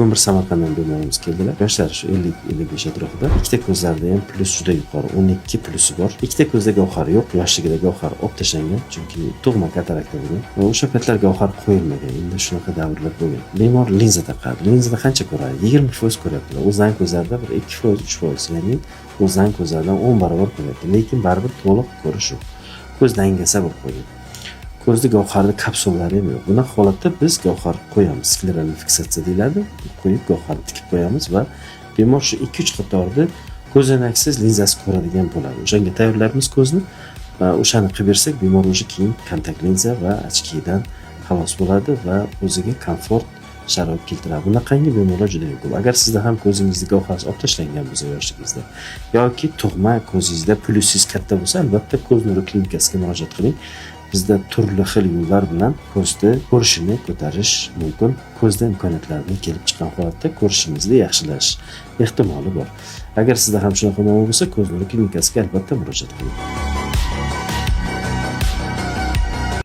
Bugun bir Samarqanddan bemorimiz keldilar. Yoshlari shu 50-55 atrofida. Ikkita ko'zlarida ham plyus juda yuqori, 12 plyusi bor. Ikkita ko'zda gavhar yo'q, yoshligida gavhar olib tashlangan, chunki tug'ma katarakta bo'lgan. Va o'sha paytlar gavhar qo'yilmagan. Endi shunaqa davrlar bo'lgan. Bemor linza taqadi. Linzada qancha ko'radi? 20% ko'ryaptilar. O'zidan ko'zlarida bir 2%, 3%, ya'ni o'zidan ko'zlaridan 10 barobar ko'ryapti. Lekin baribir to'liq ko'rish yo'q. Ko'z dangasa bo'lib qolgan. Ko'zda gavharli kapsulalari ham yo'q. Bunaqa holatda biz gavhar qo'yamiz. Skleral fiksatsiya deyiladi. Qo'yib gavharni tikib qo'yamiz va bemor shu 2-3 qatorni ko'zoynaksiz, linzasiz ko'radigan bo'ladi. O'shanga tayyorlaymiz ko'zni va o'shani qilib bersak, bemor уже keyin kontakt linza va очки dan xalos bo'ladi va o'ziga komfort sharoit keltiradi. Bunaqangi bemorlar juda ko'p. Agar sizda ham ko'zingizni gavharsi olib tashlangan bo'lsa yoshligingizda yoki tug'ma ko'zingizda plyusingiz katta bo'lsa, albatta Ko'z nuri klinikasiga murojaat qiling. Bizda turli xil yo'llar bilan ko'zni ko'rishini ko'tarish mumkin. Ko'zda imkoniyatlarni kelib chiqqan holatda ko'rishingizni yaxshilash ehtimoli bor. Agar sizda ham shunaqa muammo bo'lsa, Ko'z nuri klinikasiga albatta murojaat qiling.